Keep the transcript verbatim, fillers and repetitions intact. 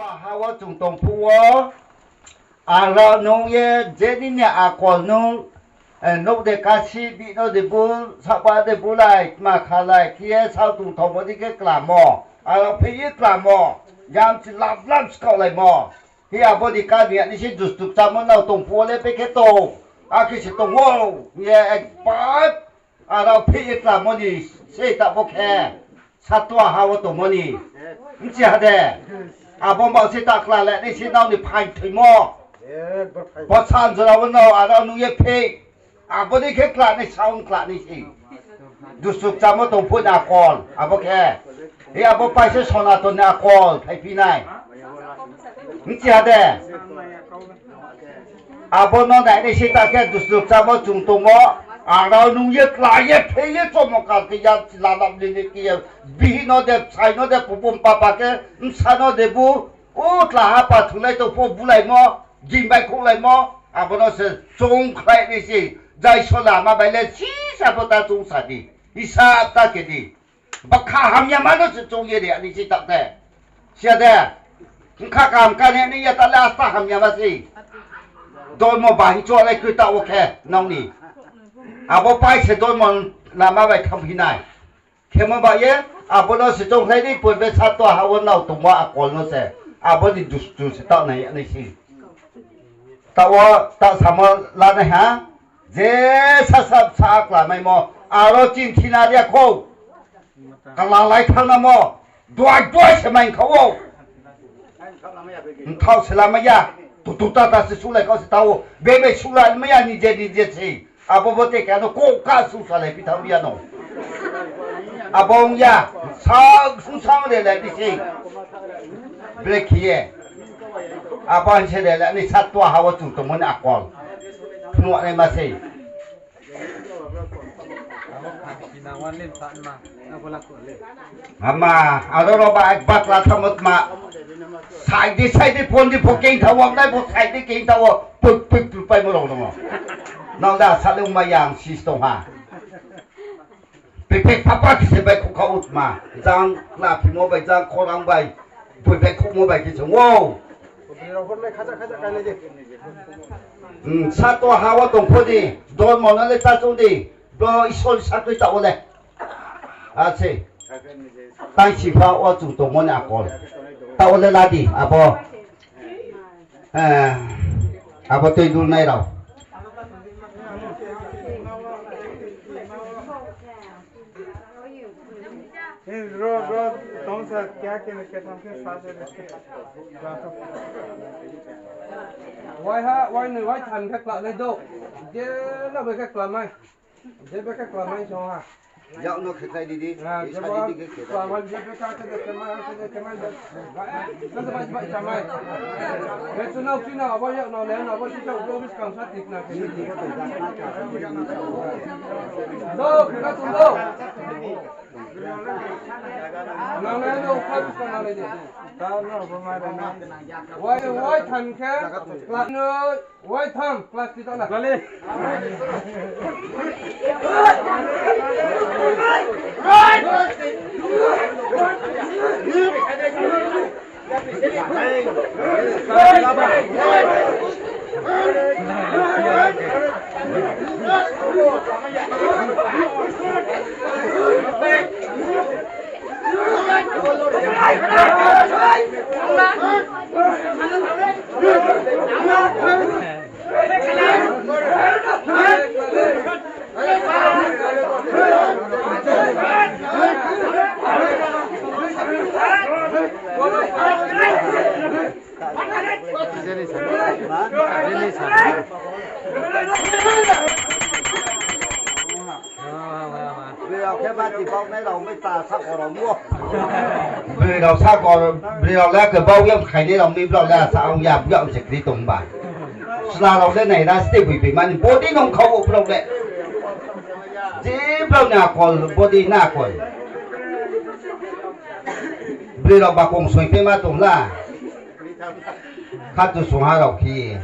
Ha wo chung tong phuh wo, aro nung ye je nini akol nung, eh, nouh de kasi, bihih no de bu, sahba de bulai, tma khalai, khe ye sao tongthaomo di khe klamo, aro phi ye klamo, yamchi lap lap skaohlaimo. Hi abo ni kami ani se dustu kchamo nrao tong phuh wo le bekhe tong, akhe se tong ou, hing ye ekbar aro phi ye klamo ni se taoh bo khe, satua ha wo tongmo ni. Bchi ha de, abo ma se ta kla le ni se nrao ni phaing thoimo. Bo san jora wo nrao aro nung ye phi, abo ni khe kla ni, saong kla ni se. Dustu kchamo tong phuh ni akol abo khe. Hi abo pai se Sonaton ni akol phaiphi nai. Bchi ha de. Abo no nai ni se ta khe dustu kchamo chung tongmo. Aro nung ye kla ye phi ye chomo kal khe ya, lalap ni ni khe ye, bihih no de, bsai no de, pupum papa khe, bsa no de bu, o tla ha pa thunglai tong pho bulaimo, gin bai khouhlaimo, abo no se chung khlai ni se, jai so lama bai le sisa pho ta chung sa di, hisab ta khe di. Ba kha hamyama no se chung ye ri ani se taoh de. Sia de. Bkha kaham kani ni ya ta le asta hamyama se. Dormo bahing chuah lai kri taoh wo khe nrao ni. Abo pai se dormo lama bai thanngphi nai. Khemo ba ye, abo no se chung khlai di, purbe satua ha wo nrao tongmo akol no se. Abo ni dustu se taoh nai ani se. Taoh wo, taoh samo lanaiha, je sasa sa klamaimo, aro chini thina ri ya khou. Kala lai thanngnamo, duai duai se mai kha ou. Mthaoh se lamai ya, tutu tata se sulai kha se tao, bebe sulai mai ya, nije nije se. Abo bo te khe ano kouhka susa le phi thao ya no. Abo ong ya, sa susa le le di se. Brekhe ye. Abo ang se le le ni satua ha wo chung tongmo ni akol. Phnuh nai ma se. Ama, aro ro ba ek bakla thammo tma. Sai di, sai di, phone di, pho keng tha wo, nai pho sai di, keng tha wo, puk, puk, puk, pai mo rao dong o. Nang da, sa le ongma yang, sis tong ha. Pepek papa khe se bai khouh kha utma. Jang, la phimo bai, jang, khorang bai, boi bai khouhmo bai khe se, wo. Hmm, satua ha wo tong pho di, dormo no le ta chung di, bro Isor ni sakri taoh wo le. Ase. Taisi pha wo chung tongmo ni akol. Taoh wo le la di, abo. Eh, abo tei dulnai rao. Eh, ro, ro, tong sa, kya khe, khe tham khe sa se. Wai ha, wai noi, wai than khe kla nai do. Je la bai khe kla mai. Je bai khe kla mai song ha. Yak no khe khlai di di. Ah, je bai khe kla mai, je bai khe khe de khe mai, khe de khe mai de. Khe de bai, bai khe mai. Khe chu nao, chu nao, abo yak no le, no, abo chu nao, abo buskang sa tik na khe di. Do, khe na chung do. Nang le no, kha buskang nang le di. Wai, wai than khe, kla no. Wai tham, plastic ala. Lale. Broi rao khe bati baohnai rao mai ta sakor rao mo. Broi rao sakor, broi rao le khe baoh ye khainai rao mi brao le asa ong ya, brao se kri tong ba. Sla rao le nai ra ste boi boi mani body nong kha wo brao le. Je brao ni akol, body na akol. Broi rao ba kong soi phe ma tong la. Khatu sungha rao khe.